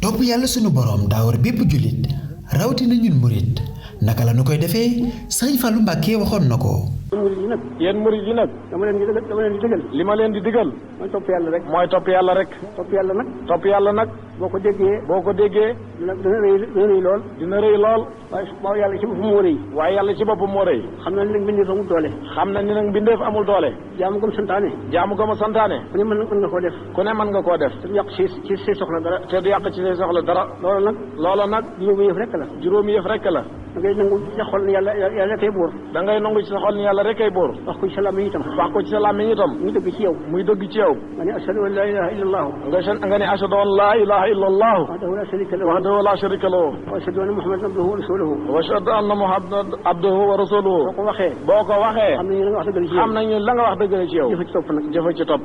topp yàlla sunu boroom daa war bépp jullit rawatina ñun murit naka la nu koy defee Sëriñ Fallu Mbàkke waxoon na ko. yéen murit yi nag dama leen di digal li ma leen di digal mooy topp yàlla rek topp yàlla nag boo ko déggee dina rëy lool waaye yàlla ci boppam moo rëy xam na ni nag mbindeef amul doole jaamu gëm santaane ku ne mën nga koo def te du yàq ci say soxla dara loola nag juróomi yëf rek la da ngay nangu ci sa xol ni yàlla rekay buur yàlla rek ay boor wax ko ci sa làmmiñ itam muy dëgg ci yow nga ne ashhadu an la ilaha illa allah nga ne ashhadu an la ilaha illa allah wahdahu la sharika lahu wa ashhadu anna muhammadan abduhu wa rasuluhu boo ko waxee xam nañu la nga wax dëgg la ci yow jëfa ci topp